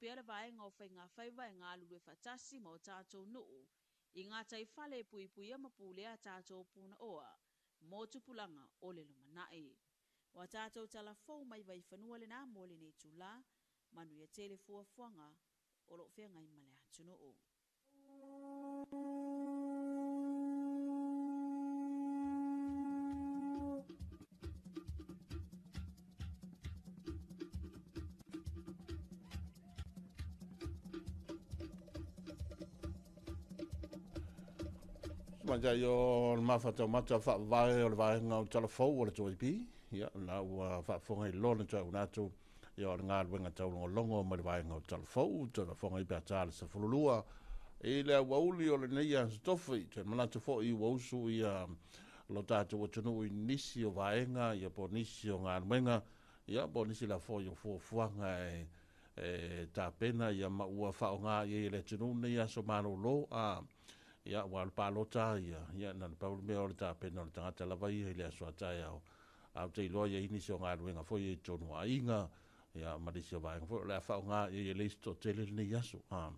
Pea le vaega o faigafaiva e galulue faatasi ma o tatou nuu i gataifale e puipuia ma pulea a tatou punaoa mo tupulaga o le lumanai. O a tatou tala fou mai Vaifanua lena mo lenei itula, manuia tele fuafuaga o lo o feagai ma le atunuu. Tamaitai o le mafataumata faavae o le vaega o le talafou o le 2AP, ia, la ua faafofoga i lona tuauna atu, ia, o le galuega taulogologo ma le vaega o le talafou, talafoga i pe ata le 12 i le awauli o lenei aso tofi. Te manatu foi ua usu ia lo tatou atunuu i nisi o vaega, ia po nisi o galuega, ia po nisi la foi o fuafuaga e tapena ia ma ua faaaoga i ai e le atunuu nei aso malolo a ia ua alu palota ia ia na le pau le mea o le tapena o le tagata lava ia i le aso a taeao. A ou te iloa i ai nisi o galuega foi i totonu o aiga ia ma nisi o vaega foi o le a faaaoga i ai e le isi toatele lenei aso a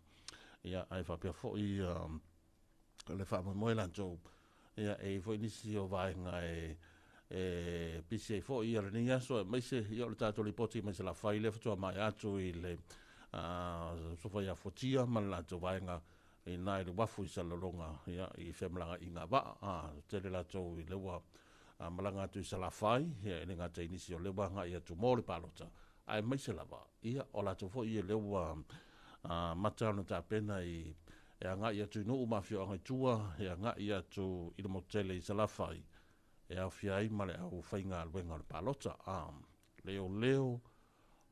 ia ae faapea foi le faamoemoe latou ia e i ai foi nisi o vaega e pisi ai foi ia lenei aso aemaise ia o le tatou lipoti mai Salafai lea faatoa maea atu i le sofa ia Fuatia ma le latou vaega i na i le uafu i Salelologa ia i femalagaaiga vaa a tele latou i le ua malaga atu i Salafai ia e le gata i nisi o lea ua agai atu mo le palota aemaise lava ia o latou foi lea ua mata ona tapena i e agai atu i nuu ma afioaga i tua e agai atu i le motu tele i Salafai e aofia ai ma le au faigaluega o le palota a leoleo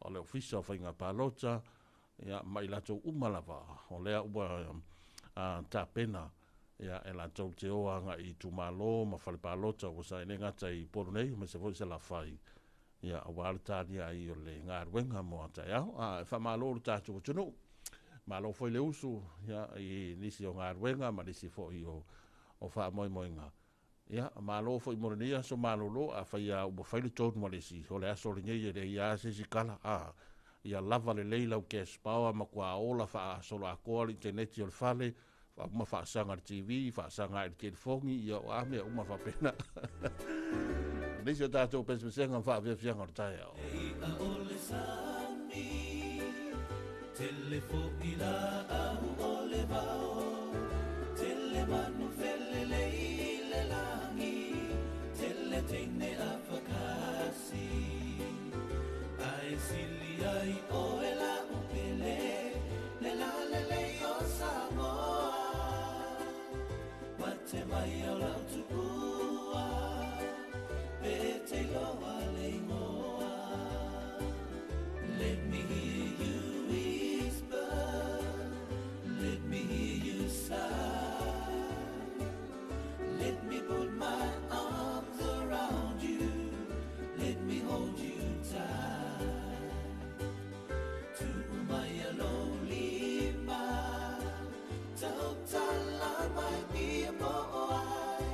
o le ofisa o faiga palota ia ma i latou uma lava o lea ua tapena ia e latou te o agai i itumalo ma fale palota ua sa le gata i Upolu nei aemaise foi Salafai ia aua le talia ai o le galuega mo a taeao. A e faamalo le tatou atunuu, malo foi le usu ia i nisi o galuega ma nisi foi o faamoemoega. Ia malo foi mo lenei aso malolo. Afai lava ua fai le tonu a le isi o le aso lenei e leai lava se isi kala a ia lava lelei lau cash power matua ola faasolo atoa le initaneti o le fale uma faasaga le TV faasaga i le telefoni ia o a mea uma faapena nisi o tatou pesepesega ma faafiafiaga o le taeao. Ia o le sami, tele fo'i laau o le vao, tele manu felelei le lagi, tele teine afakasi. Ae sili ai oe lau pele, le lalelei o Samoa. Mate mai au lau tuua, pe te iloa le igoa. Let me hear you whisper, let me hear you sigh. Let me put my arms around you, let me hold you tight. Tuu mai lou lima, tautala mai ia po o ai,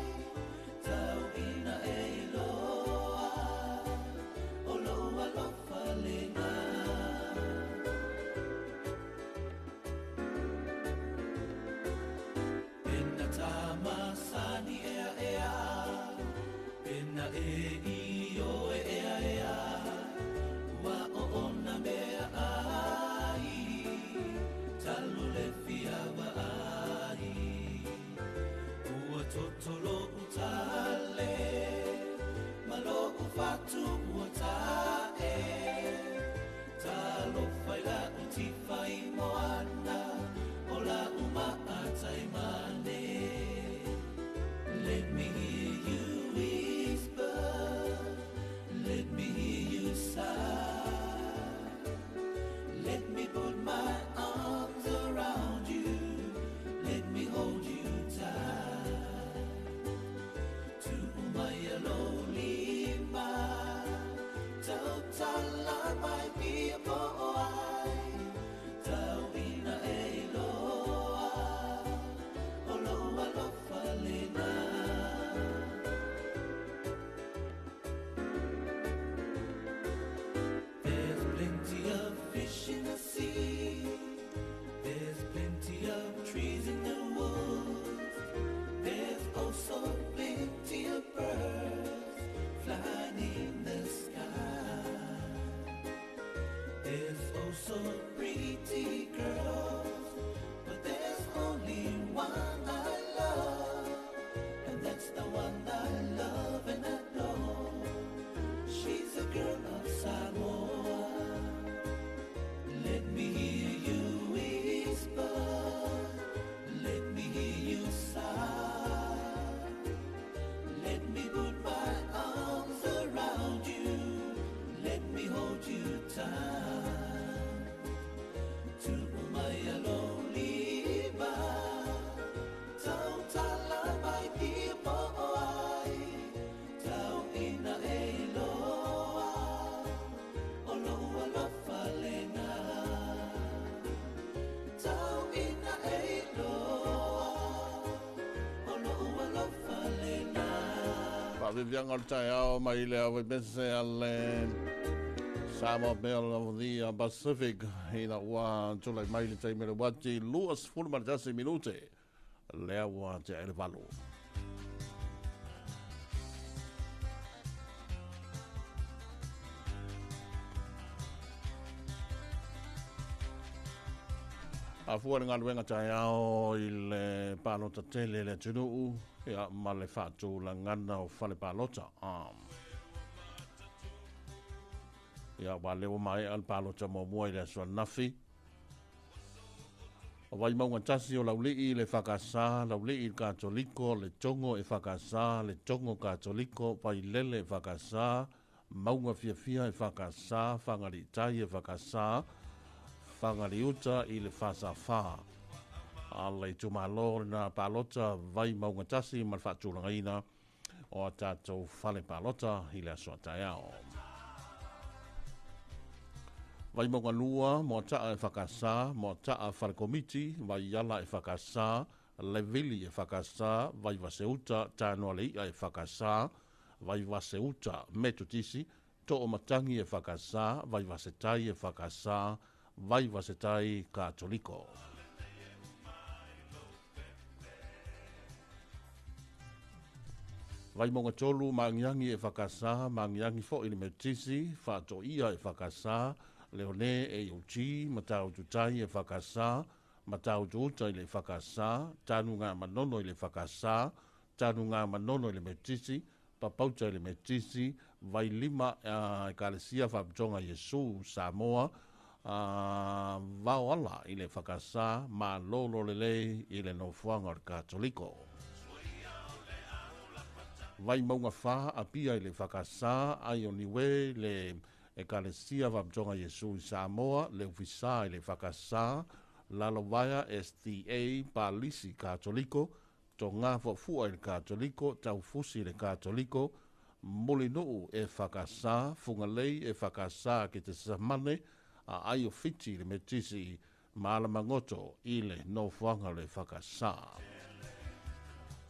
tau ina e iloa, o lou alofa lena. Pena tamasani ea ea, pena e i o e ea ea, ua o ona mea ai, talu le fia vaai. Ua toto lo'u tale, ma lo'u fatu ua ta'e, talofa i la'u tifa i moana, o la'u maataimane. Let me hear you whisper, Oh, so pretty girls, but there's only one I love, and that's the one I love and adore. She's a girl of Samoa. Let me hear you whisper, let me hear you sigh. Let me put my arms around you, let me hold you tight. Tu'u mai lou lima, tautala mai i po'o ai, tau ina e iloa, o lo'u alofa lena. Tau ina e iloa, o lo'u alofa lena. Faaviaviaga o le taeao mai le avaimese a le Samoa Bell of the Pacific ina ua tulai mai le taimi le uati 21 minute lea ua tea i le 8. Afua le galuega taeao i le palota tele le atunuu ia ma le faatulagana o fale palota. Ia ua lea ua maea le palota muamua i le aso ananafi. O Vaimauga 1 o Laulii le EFKS, Laulii le Katoliko, le Togo EFKS, le Togo Katoliko, Vailele EFKS, Mauga Fiafia EFKS, Fagaliitai EFKS, Fagaliuta i le FSF. A le itumalo lena palota Vaimauga 1 ma le faatulagaina o a tatou fale palota i le aso a taeao. Vaimauga 2, Moata'a EFKS, Moata'a Fale Komiti, Vaiala EFKS, Levili EFKS, Vaivaseuta, Tanoalei'a EFKS, Vaivaseuta, Metotisi, To'omatagi EFKS, Vaivasetai EFKS, Vaivasetai Katoliko. Vaimauga 3, Magiagi EFKS, Magiagi fo'i le Metotisi, Faatoia EFKS, Leone AOG, Mataututai EFKS, Matautuuta i le EFKS, Tanuga Manono i le EFKS, Tanuga Manono i le Metotisi, Papauta i le Metotisi, Vailima Ekalesia Faapotoga Iesu Samoa, Vaoala i le EFKS, Malolo Lelei i le nofoaga o le Katoliko. Vaimauga 4, Apia i le EFKS, Ai o Niue le Ekalesia Faapotoga Iesu i Samoa, le Ofisa i le EFKS, Lalovaea SDA, Palisi Katoliko, Toga Fuafua i le Katoliko, Taufusi i le Katoliko, Mulinuu EFKS, Fugalei EFKS Ketesamane, Aai o Fiti i le Metotisi, Malamagoto i le nofoaga o le EFKS.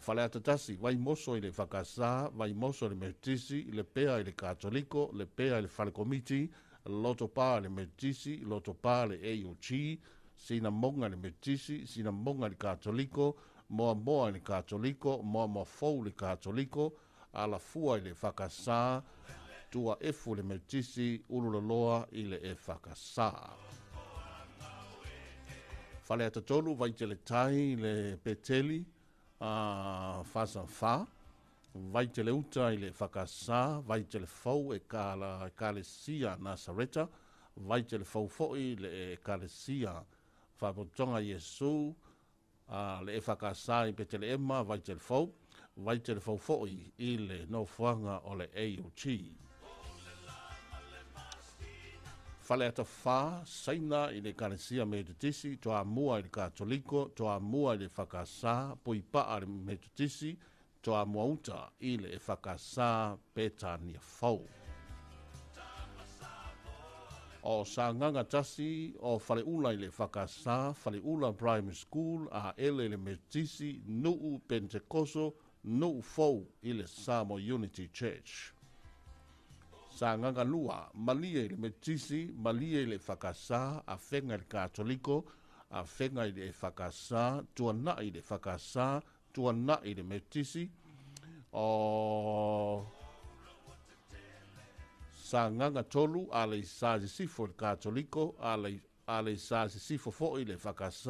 Faleata 1, Vaimoso i le EFKS, Vaimoso i le Metotisi, Lepea i le Katoliko, Lepea i le Fale Komiti, Lotopa i le Metotisi, Lotopa i le AOG, Sinamoga i le Metotisi, Sinamoga i le Katoliko, Moamoa i le Katoliko, Moamoa Fou i le Katoliko, Alafua i le EFKS, Tua Efu i le Metotisi, Ululaloa i le EFKS. Faleata 3, Vaiteletai i le Peteli, Fasafa, Vaiteleuta i le EFKS, Vaitelefou e Ekalesia Nasareta, Vaitelefou fo'i le Ekalesia Faapotopotoga Iesu, le EFKS i Peteleema, Vaitelefou, Vaitelefou fo'i i le nofoaga o le AOG. Faleata 4, Saina i le Ekalesia Metotisi, Toamua i le Katoliko, Toamua i le EFKS, Puipa'a i le Metotisi, Toamuauta i le EFKS, Petania Fou. O Sagaga 1, o Faleula i le EFKS, Faleula Primary School, AL i le Metotisi, Nu'u Pentekoso, Nu'u Fou i le Samoa Unity Church. Sagaga 2, Malie i le Metotisi, Malie i le EFKS, Afega i le Katoliko, Afega i le EFKS, Tuana'i i le EFKS, Tuana'i i le Metotisi. O Sagaga 3 Aleisa Sisifo i le Katoliko, Aleisa Sisifo foi i le EFKS,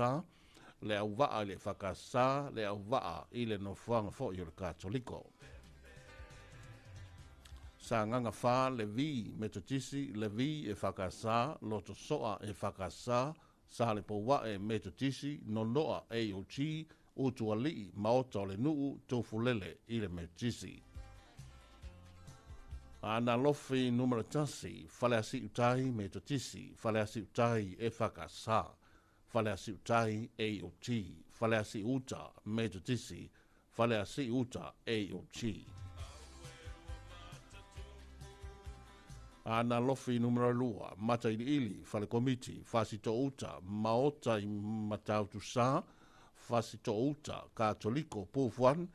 Leauvaa i le EFKS, Leauvaa i le nofoaga foi o le Katoliko. Sagaga 4 Levi Metotisi, Levi EFKS, Lotosoa EFKS, Salepouae Metotisi, Nonoa AOG, Utualii, Maota o le Nuu, Tufulele i le Metotisi. Ana Lofi numera 1, Faleasiutai Metotisi, Faleasiutai EFKS, Faleasiutai AOG, Faleasiuta Metotisi, Faleasiuta AOG. Ana Lofi numera 2, Matailiili, Falekomiti, Fasitouta, Maota i Matautusa, Fasitouta, Katoliko, Pufuan,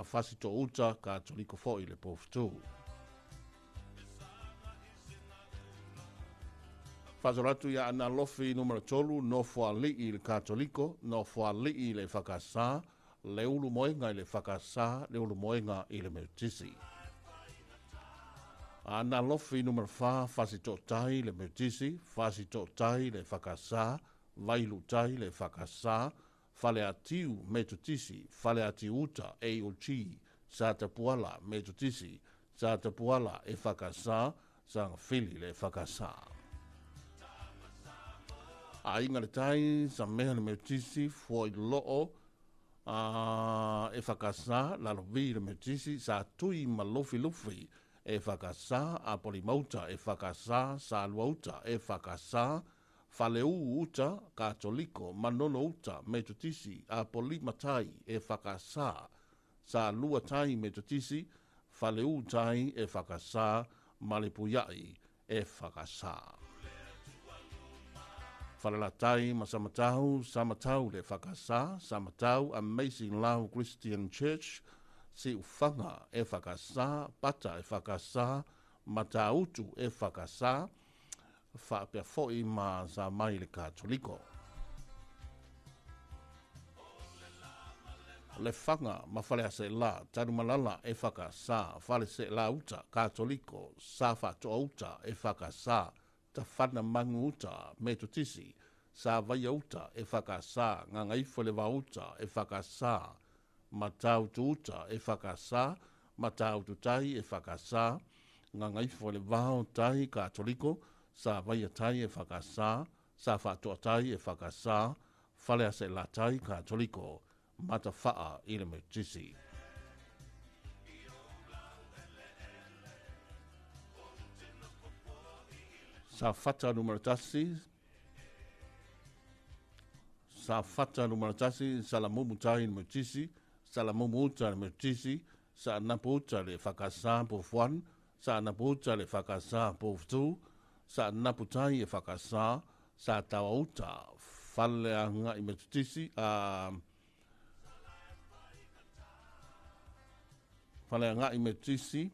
Fasitouta, Katoliko foi le Pufutu. Fasolatu ia Ana Lofi numera 3, Nofoalii le Katoliko, Nofoalii le Whakasa, Leulu Moenga i le Whakasa, Leulu Moenga i le Metotisi. Ana Lofi numera 4, Fasitotai le Metotisi, Fasitotai le Whakasa, Vailutai le Whakasa, Faleatiu Metotisi, Faleatiuta AOG, Satapuala Metotisi, Satapuala e Whakasa, Sangafili le Whakasa. Ainga le tai, sa mea le Metotisi, foi loo, e Whakasa, Lalovi le Metotisi, sa tui ma lufi lufi, e Whakasa, Apolimauta e Whakasa, Saluauta e Whakasa, Faleu uta, Katoliko, Manono uta, Metotisi, Apolimatai e Whakasa, Sa lua tai Metotisi, Faleu tai e Whakasa, Malepuiai e Whakasa. Falelatai ma Samatau, Samatau le Whakasa, Samatau Amazing Love Christian Church, Si Ufanga e Whakasa, Pata e Whakasa, Matautu e Whakasa, Whaapea foi ma sa mai le Katoliko. Le whanga ma whale ase la, Tarumalala e Whakasa, Whale se la uta, Katoliko, Sa whatoa uta e Whakasa, Tawhana mangu uta, Metotisi, Sa vaia uta e Whakasa, Ngangaifo le vauta e Whakasa, Matautu uta e Whakasa, Matautu tai e Whakasa, Ngangaifo le vao tai Katoliko, Sa vaia tai e Whakasa, Sa whatoa tai e Whakasa, Whale ase la tai Katoliko, Matawhaa i le Metotisi. Sa whata numera 1, Sa whata numera 1, Salamumu tai le Metotisi, Salamumu uta le Metotisi, Sa napu uta le Whakasa Pufuan, Sa napu uta le Whakasa Pufutu, Sa napu tai e Whakasa, Sa tawa uta, Whale anga i Metotisi, Whale anga i Metotisi,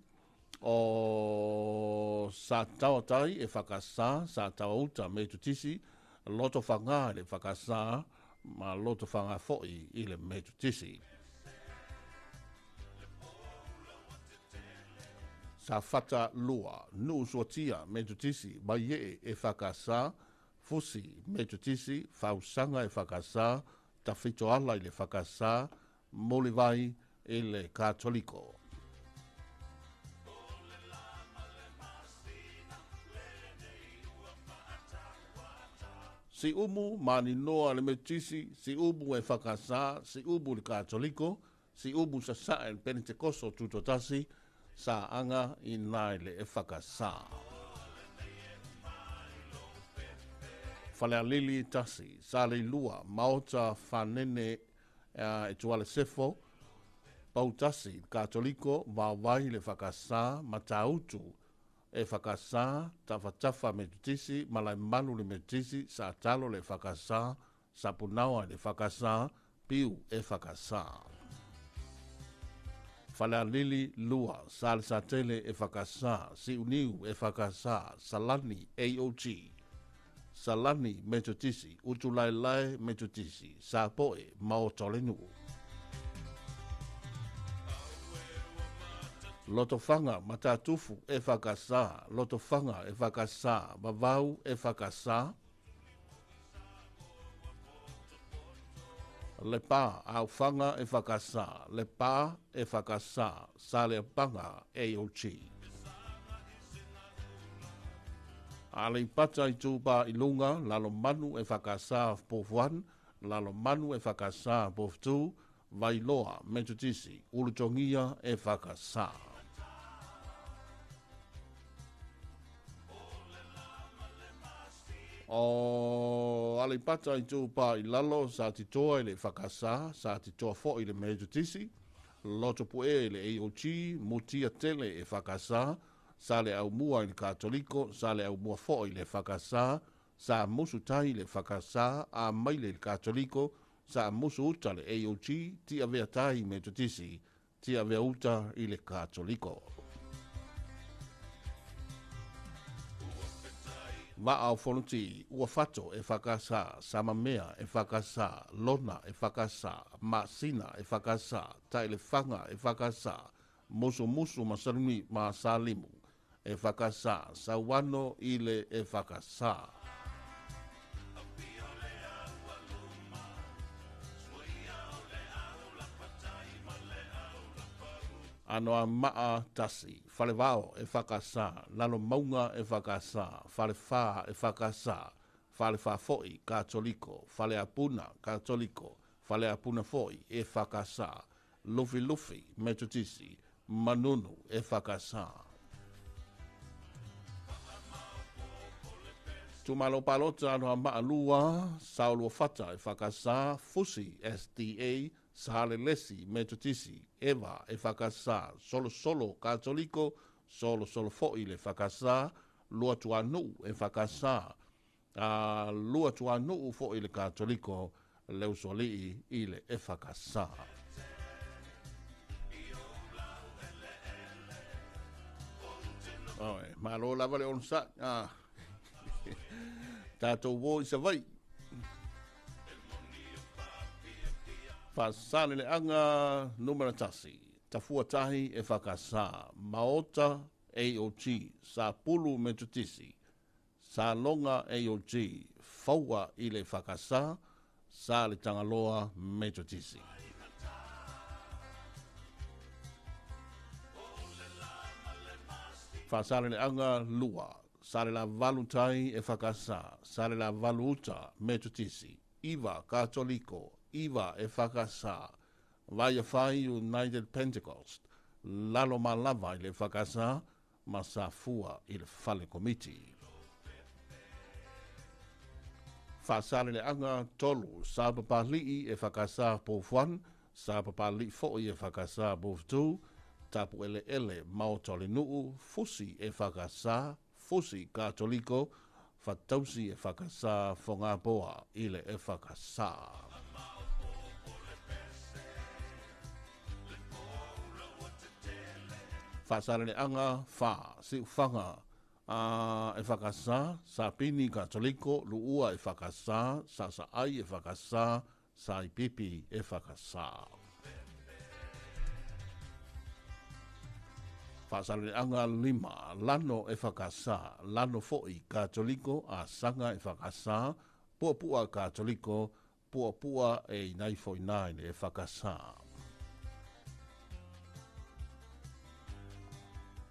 o Sa tawa tai e Whakasa, Sa tawa uta Metotisi, Loto whanga le Whakasa, ma loto whanga foi i le Metotisi. Sa whata lua, Nuusuatia Metotisi, Maie e Whakasa, Fusi Metotisi, Fausanga e Whakasa, Tawhitoala i le Whakasa, Molivai i le Katoliko. Si umu maninoa le Metotisi, si umu e Whakasa, si umu le Katoliko, si umu sasae le Pentekoso tutotasi, sa anga i nai le e Whakasa. Falealili tasi, sa le lua, Maota whanene e tuale sefo, Pautasi, Katoliko, Vawai le Whakasa, Matautu e Whakasa, Tawhatafa Metotisi, Malaimalu le Metotisi, Sa talo le Whakasa, Sapunawa le Whakasa, Piu e Whakasa. Falealili lua, Salesatele e Whakasa, Siuniu e Whakasa, Salani AOG, Salani Metotisi, Utulaelae Metotisi, Sapoe Maotolenu. Lotofaga Matatufu EFKS, Lotofaga EFKS, Vavau EFKS. Lepa Aufaga EFKS, Lepa EFKS, Saleapaga AOG. Aleipata Itupa i Luga, Lalomanu EFKS Pofuan, Lalomanu EFKS Poftu, Vailoa Metotisi, Ulutogia EFKS. O Aleipata Itupa i Lalo, sa titoa i le EFKS, sa titoa foi i le Metotisi, Loto Pu'e i le AOG, Mutia Tele EFKS, sa le aumua i le Katoliko, sa le aumua foi i le EFKS, sa musu tai i le EFKS, a maile i le Katoliko, sa musu uta le AOG, tia vea tai Metotisi, tia vea uta i le Katoliko. Vaa o Fonoti, ua fato EFKS, Samamea EFKS, Lona EFKS, Masina EFKS, Taelefaga EFKS, Musumusu ma Salumi ma Salimu EFKS, Sauano i le EFKS. Anoa maa tasi, Falevao EFKS, Lalo Maunga EFKS, Falefā EFKS, Falefā foi Katoliko, Faleapuna Katoliko, Faleapuna foi EFKS, Lufi Lufi Metotisi, Manunu EFKS. Tumalo Palota Anoa maa lua, Saulua Fata EFKS, Fusi SDA, Salelesi Metotisi, Eva EFKS, Solo Solo Katoliko, Solo Solo foi le EFKS, Lua Tuanu EFKS, Lua Tuanu foi le Katoliko, Leusolii i le EFKS. Oi, malo lava le onsa. Tātou wo i Savai. Whasale le anga numera tasi. Tafua tahi EFKS. Maota AOG. Sapulu Metotisi. Salonga AOG. Faua i le EFKS. Sa le Tangaloa Metotisi. Whasale le anga lua. Sale la valutai EFKS. Sale la valuta Metotisi. Iva Katoliko. Iva EFKS. Vaiafai United Pentecost. Lalo Malava i le EFKS. Masafua i le Fale Komiti. Whasale le anga tolu. Sa papali'i EFKS Pofuan. Sa papali'i foi EFKS Poftu. Tapu ele ele Maota o le Nuu. Fusi EFKS. Fusi Katoliko. Fatausi EFKS Fongapoa i le EFKS. Whasale le anga wha, siuwhanga EFKS, Sapini Katoliko, Luua EFKS, Sasaai EFKS, Saipipi EFKS. Whasale le anga lima, Lano EFKS, Lano foi Katoliko, Asanga EFKS, Puapua Katoliko, Puapua e inai foi nai le EFKS.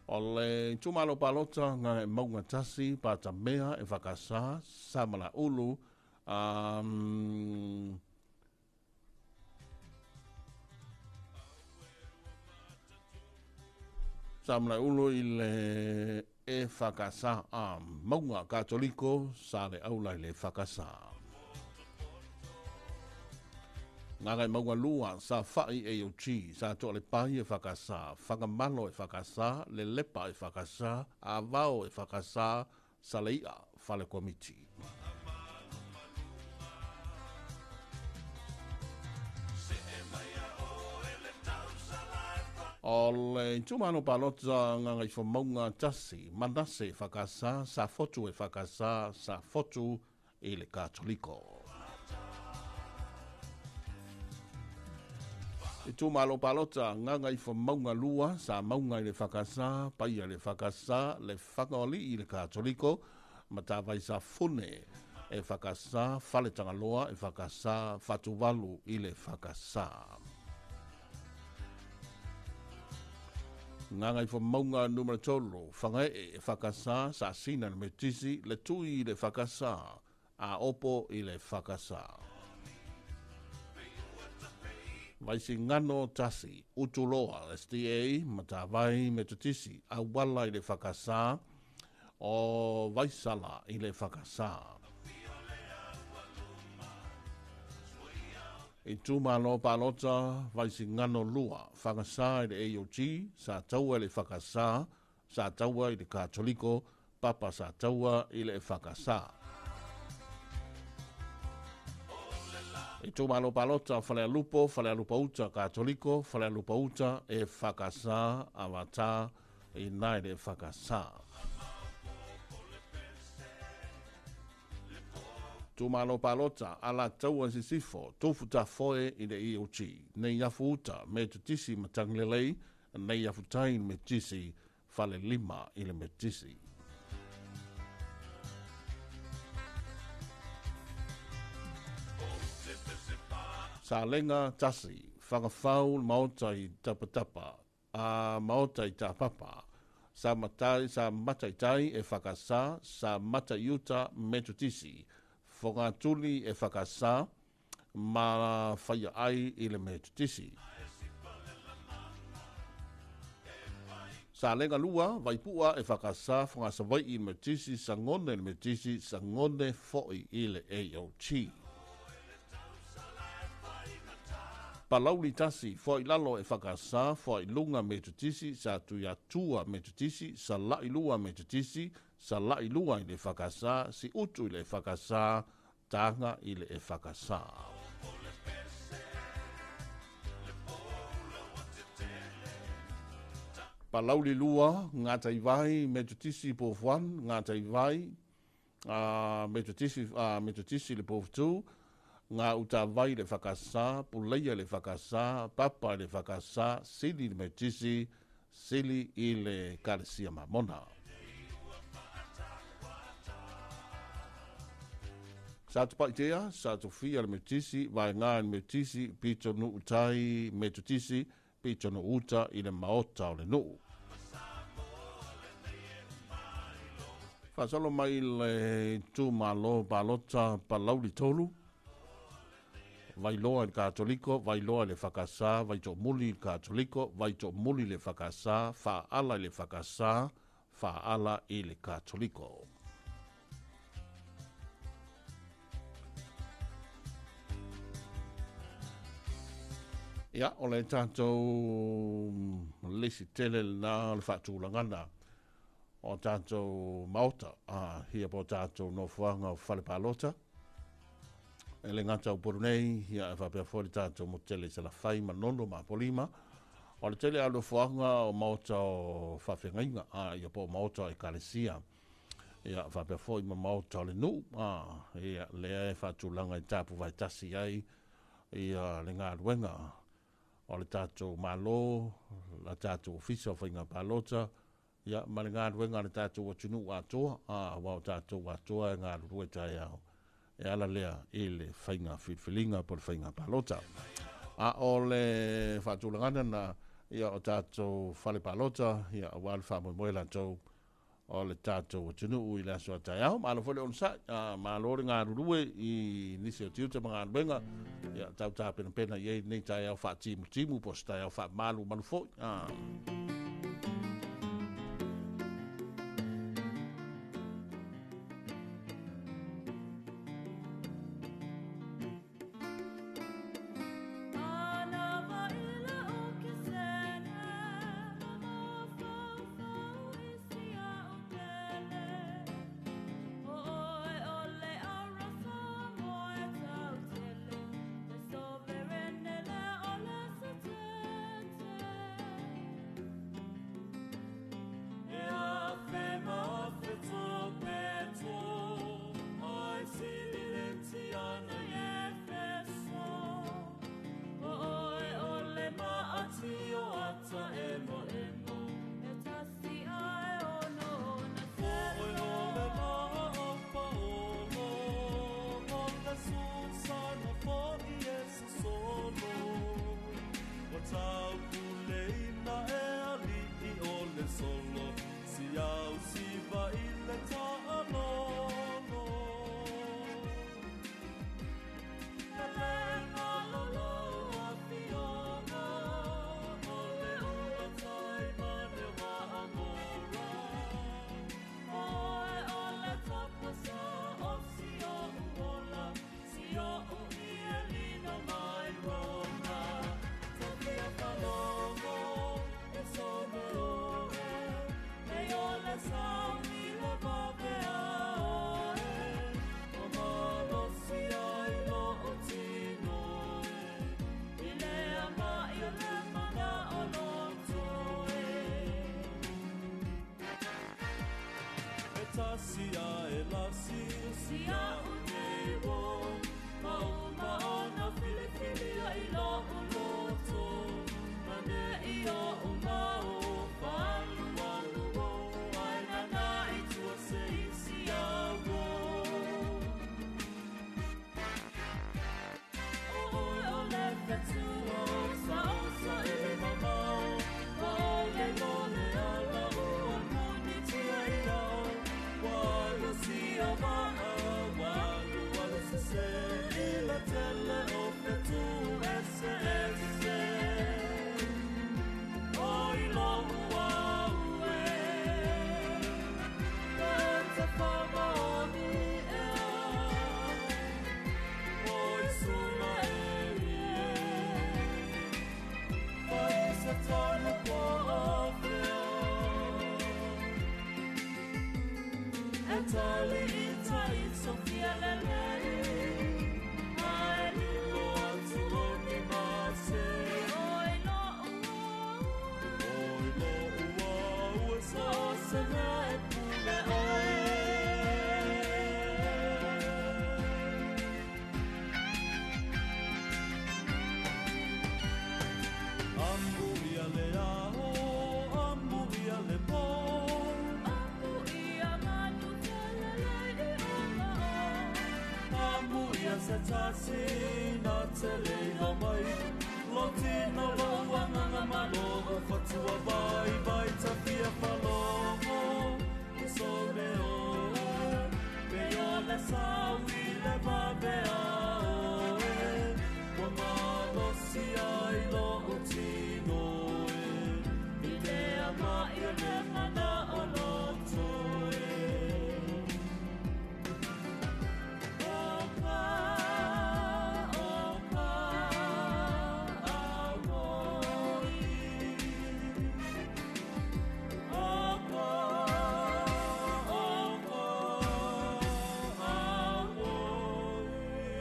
O le tumalo palota ngā maunga tasi, Patamea EFKS, Samala Ulu, Samala Ulu i le EFKS, Maunga Katoliko, sa le aula i le EFKS. Ngā maunga lua, sa whai AOG, sa toa le pai EFKS, Whangamalo EFKS, le lepa EFKS, Avao EFKS, sa leia Fale Komiti. O le tumano palota ngā ifo maunga tasi, Manase EFKS, sa fotu EFKS, sa fotu i le Katoliko. Itumalo palota Gagaifomauga 2, Samauga i le EFKS, Paia i le EFKS, Lefaga o Alii i le Katoliko, Matavai Safune EFKS, Faletagaloa EFKS, Fatuvalu i le EFKS. Gagaifomauga Nu.3, Fagaee EFKS, Sasina le Metisi, Le Tui i le EFKS, Aopo i le EFKS. Vaisigano 1, Utuloa SDA, Matavai Metotisi, Auala i le EFKS, o Vaisala i le EFKS. Itumalo Palota, Vaisigano 2, Fagasa i le AOG, Sataua i le EFKS, Sataua i le Katoliko, Papa Sataua i le EFKS. Itumalo Palota, Falealupo, Falealupa Uta, Katoliko, Falealupa Uta, EFKS, Avata, i nai le EFKS. Tumalo Palota, Alataua Sisifo, Tofu Tafoe i le EOG, Nei Afu Uta, Metotisi Matanglelei, Nei Afu Tai Metisi, Fale Lima i le Metisi. Salega 1, Whangawhau Maota i Tapatapa, a Maota i Tapapa, Sa matai, sa mataitai e whakasa, sa mataiuta Metotisi, Whangatuli e whakasa, ma whaia ai i le Metotisi. Salega 2, Vaipua e whakasa, Whangasawai i le Metotisi, Sangone le Metotisi, Sangone foi i le AOG. Palauli 1, Foi Lalo e whakasa, Foi Lunga Metotisi, Sa Tuiatua Metotisi, Sa Lai Lua Metotisi, Sa Lai Lua i le whakasa, Si Utu i le whakasa, Tānga i le whakasa. Palauli 2, Ngātai Vai, Metotisi Pōwhuan, Ngātai Vai, Metotisi, Metotisi le Pōwhutu, Ngā Utawai le whakasa, Puleia le whakasa, Papa le whakasa, Sili le Metisi, Sili i le Kalesia Mamona. Sa tupaitea, sa tufia le Metisi, vai ngā le Metisi, pito nu utai Metotisi, pito nu uta i le maota o le nuu. Whasalo mai le Tumalo Palota Palauli 3, Vailoa i le Katoliko, Vailoa i le whakasa, Vaito'omuli i le Katoliko, Vaito'omuli i le whakasa, Whaala i le whakasa, Whaala i le Katoliko. Ia, o le tātou lisi tele na le whaatūlangana o tātou maota, hia po tātou nofoanga o whale palota. E le ngata o poru nei, ia e whapea fo le tātou mo tele i Salafai, Manono, Mapolima. O le tele a nofoanga o maota o whawhengainga, ia po maota o Ekalesia. Ia whapea fo i ma maota o le nuu, ia lea e whaatūlanga i tāpu vaitasi ai, ia le ngā ruenga o le tātou malo, la tātou ofisa o whainga palota, ia ma le ngā ruenga le tātou atunu atoa, wao tātou atoa e ngā rurue tai ao. E ala lea i le whainga whilwhilinga po le whainga palota. A o le whaatūlangana na ia o tātou whale palota, ia o wale whamoemoe lātou o le tātou atunu i le aso a tai ao. Malo fole on sai, malo le ngā rurue i nisi o tiuta ma ngā ruenga, ia tau tā pena pena i ei nei tai ao whaatimu timu, po se tai ao whaamalu malu foi. ia se tasi na te leila mai Lo tino lo uanganga ma lo o fatua vai vai ta fia falogo E so me o Pe o le saui le vavea o e Ua malosi ai lo o tino e I lea mai o le mana o loto e O ka, o ka, auoi. O ka, o ka, auoi.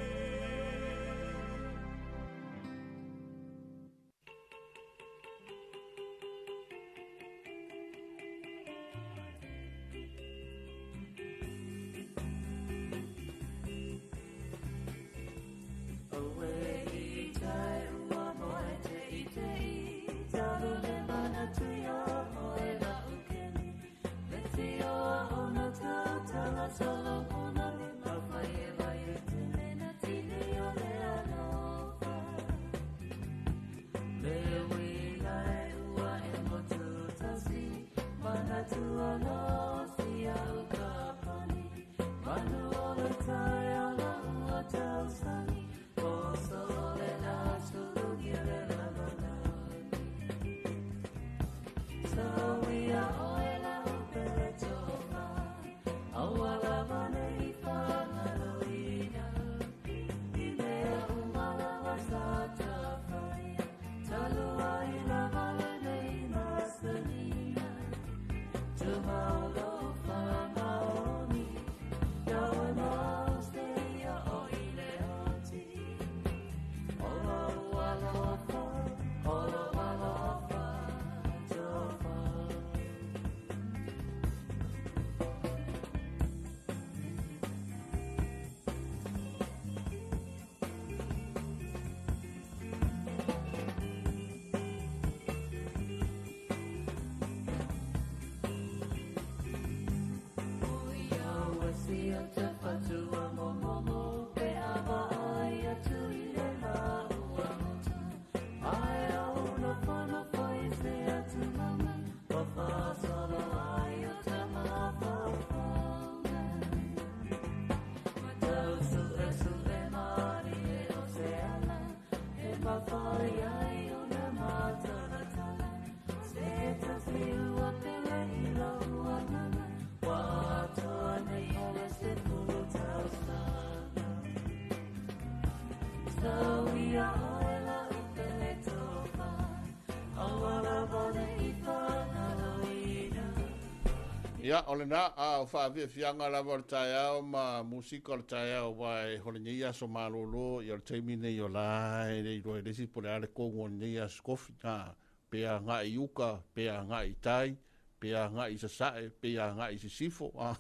Ia, o lena, a o faafiafiaga lava o le taeao ma musika o le taeao ua e hole nei aso malōlō ia o le taimi nei o la e le iloa e le isi po o le a le kogu o lenei aso kofi a pe agai i uka pe agai i tai pe agai i sasae pe agai i sisifo a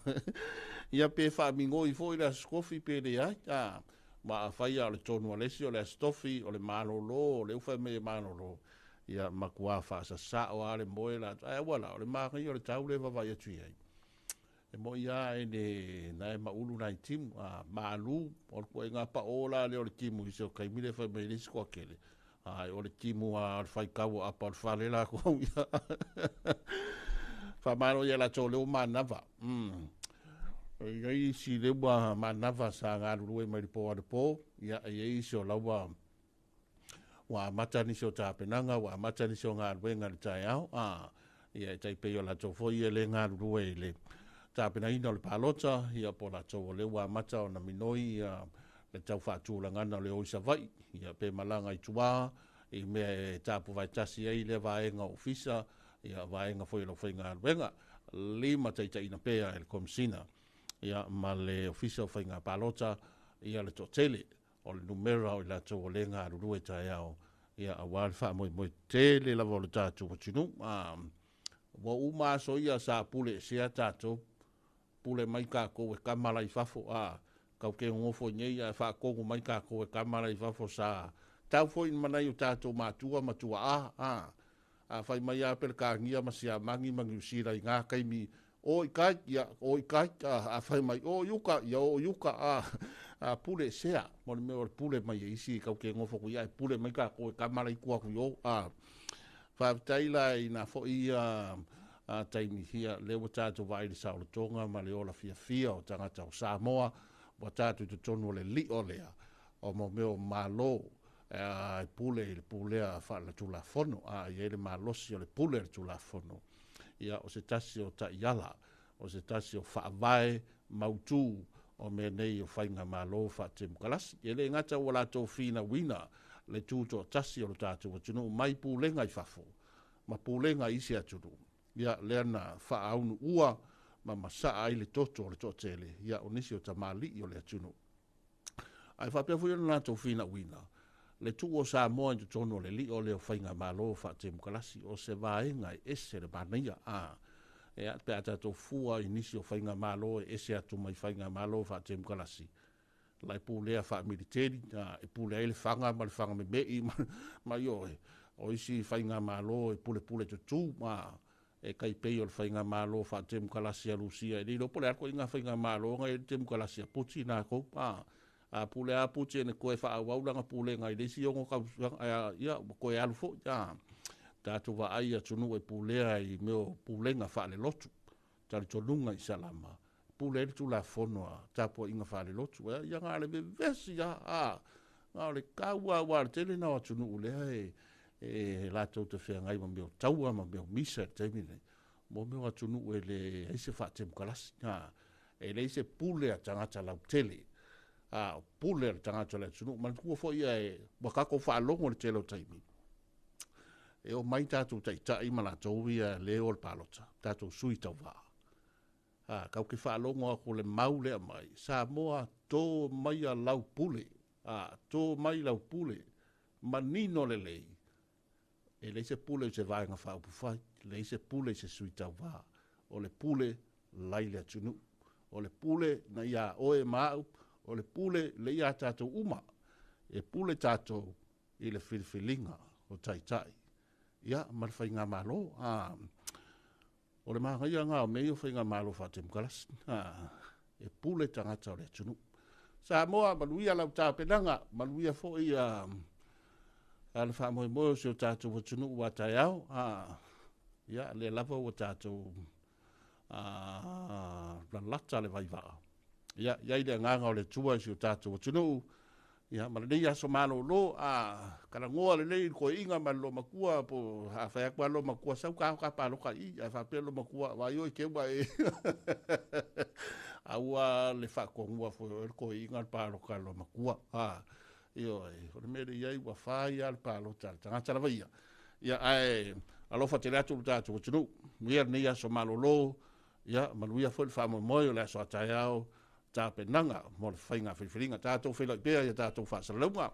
ia pe faamigoi foi le aso kofi pe leai a ma afai a o le tonu a le isi o le aso tofi o le malōlō o le ufa e mea e malōlō ia makuā faasasao lava le moe latou ae aua la o le manaia o le tau lea e vaavaai atu i ai e moʻi lava e le na e maulu nai timu a malu o le ituaiga paʻō la lea o le timu i se o taimi lea e fai mai ai le isi toatele a o le timu a o le faitau o apa o le fale lakou ia faamalo ia latou lea ua manava e i ai isi lea ua manava sa galulue mai le po anapo ia e i ai isi o la ua ua amata nisi o tapenaga, ua amata nisi o galuega i le taeao, a, ia e tai pei o latou foi ia le galulue i le tapenaina o le palota, ia po o latou o lea ua amata ona minoi ia le tau faatulagana o le o i Savaii, ia pe malaga i tua, i mea e tapuvaetasi ai lea vaega o ofisa, ia vaega foi o le aufaigaluega, limataitaiina pea e le Komesina, ia ma le Ofisa o Faiga Palota, ia le toatele o le numera o i latou o lea e galulue taeao, ia aua le faamoemoe tele lava o le tatou atunuu. Ua uma aso ia sa pule esea tatou, pule mai tatou e tama la i fafo, a tau te nonofo i nei ae faatonu mai tatou e tama la i fafo sa tau foi i manai o tatou matua ma tuaa, a a fai mai lava Peretania ma Siamani ma Niu Sila i na taimi, o i tai, ia, o i tai, a fai mai, o i uka, ia o i uka, a Pule sea, mo le mea o le pule mai e isi kau ke ngofo ku ia e pule mai ka ko e kamala i kua ku yo. Faafetai la i nā foi ia taimi hia le ua tātou vaai le saolotoga ma le ola fiafia o tagata o Samoa, ua tātou i totonu o le lio lea o mo mea o malo e pule i le pulea faaletulafono, a i ai le malosi o le pule le tulafono. Ia o se tasi o taiala, o se tasi o faavae mautu o mea nei o faigamalo faatemokarasi. E le gata ua latou finauina le tutoatasi o le tatou atunuu mai pulega i fafo ma pulega i isi atunuu, ia lea na faaunuua ma masaa ai le toto o le toatele, ia o nisi o tamalii o le atunuu. Ae faapea foi ona latou finauina le tuu o Samoa i totonu o le lio lea o faigamalo faatemokarasi, o se vaega e ese le manaia. Ia, pe a tatou fua i nisi o faigamalo e ese atu mai faigamalo faatemokarasi, la e pulea faamiliteli, e pule ai le faga ma le faga memei ma ioe, o isi faigamalo e pulepule tutū, e tai pei o le faigamalo faatemokarasi a Lusia, e le iloa po o le a le ituaiga faigamalo na i ai le temokarasi a Puti latou, a pule lava Puti e toe faaauau lana pulega i le isi 6 tausaga, ia ua toe alu foi. Tatou vaai i atunuu e pulea i mea o pulega faalelotu, talitonuga i Salama, pule ai le tulafono a tapuaiga faalelotu, ia na o le vevesi lava, na o le tau lava, ua o le tele na o atunuu lea e latou te feagai ma mea o taua ma mea o misa i le taimi lenei, mo mea o atunuu e leai se faatemokarasi, e leai se pule a tagata lautele, o pule a le tagata o le atunuu. Manatua foi ua tatou faalogo i le tele o taimi, e omai tatou taitai ma latou ia le o le palota, tatou sui tauvā. Kau te faalogo atu le mau lea mai, Samoa tō mai a lau pule, tō mai lau pule, manino lelei, e leai se pule i se vaega faaupufai, leai se pule i se sui tauvā, o le pule lai le atunuu, o le pule na ia oe ma au, o le pule le ia tatou uma, e pule tatou i le filifiliga o taitai, ia ma le faigamalo. O le manaia lena o mea ia o faigamalo faatemokarasi, e pule tagata o le atunuu. Samoa, manuia lau tapenaga, manuia foi le faamoemoe o si o tatou atunuu a taeao. Ia, lea lava ua tatou lalata le vaivaa. Ia, i ai le agaga o le Atua i si o tatou atunuu. Ia, ma lenei aso malolo, talanoa lelei i le toeaina ma le loomatua, po a fai atu lava le loomatua, sau ta o ta palota i i, ae faapea le loomatua, vaai oi te ua e. Aua le faatonua foi o le toeaina le palota a le loomatua. Ioe, o le mea lea i ai ua fai lava le palota a le tagata lava ia. Ia, ae alofa tele atu le tatou atunuu. Manuia lenei aso malolo, ia, manuia foi le faamoemoe o le aso a taeao, tapenaga mo le faiga filifiliga. Tatou feiloai pea ia tatou faasalalauga,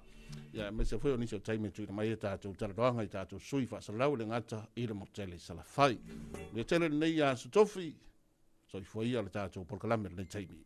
ia aemaise foi o nisi o taimi e tuuina mai ai tatou talanoaga i tatou sui faasalalau e le gata i le motele i Salafai. Manuia tele lenei aso tofi, soifua ia le tatou polokalame lenei taimi.